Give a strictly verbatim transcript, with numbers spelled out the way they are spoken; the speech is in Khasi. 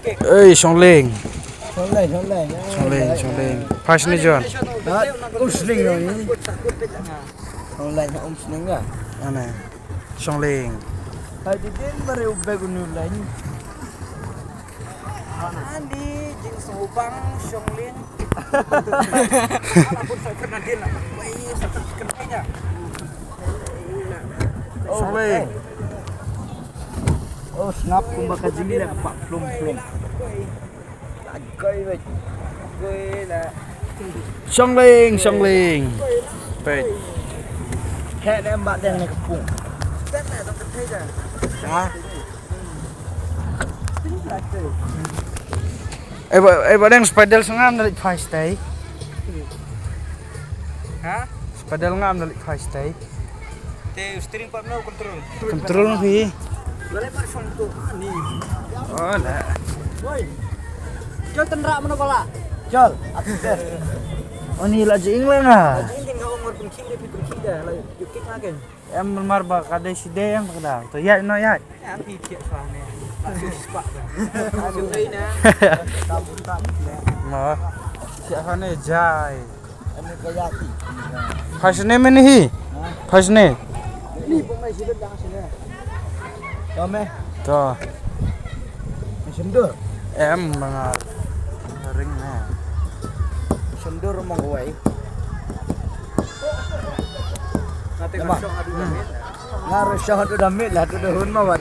Ei, Shongleng. Shongleng, Shongleng. Shongleng, Shongleng. Phai shane John. Hah? Um Shongleng ïa ni. Shongleng, Um Shongleng ka. Ane. Shongleng. Hai di din bare u bek u nu lain. Ani jingsngewbang Shongleng. Ala pun sa kena din lah. Wei, sa kena nya. Shongleng. Oh, sngap kumba ka jingïaleh ka pah plum plum. Shongleng, Shongleng. Peit. Heh, dem ba deng ne kepung. Ha? Eh, ba, eh, ba deng spadel sngam na leit phai stay. Ha? Spadel ngam na leit phai stay. Te steering pat no control. Control phi. Lale pat shong tu ni. Oh, la. Woi. Chol tynrah mano bala. Chol. Upstairs. Oh, ni la jing la nga. Jing jing ngau ngor pun king de pun king de la yuk kik ngagen. Em mar ba ka dei shi dei em ka dang. To ïaid no ïaid. Em hi thiah shuwa ne. Lah shu spak ba. Shu dei na. Ma. Thiah shuwa ne jai. Phai shane mene hi. Phai shane. Ni pun mai shi dei jang shane. To me. To. Shendur. Em ma nga ring ne. Shendur mong wai. Nga te nga shong adu. Nga ru shong adu da mit la tu da hun ma wat.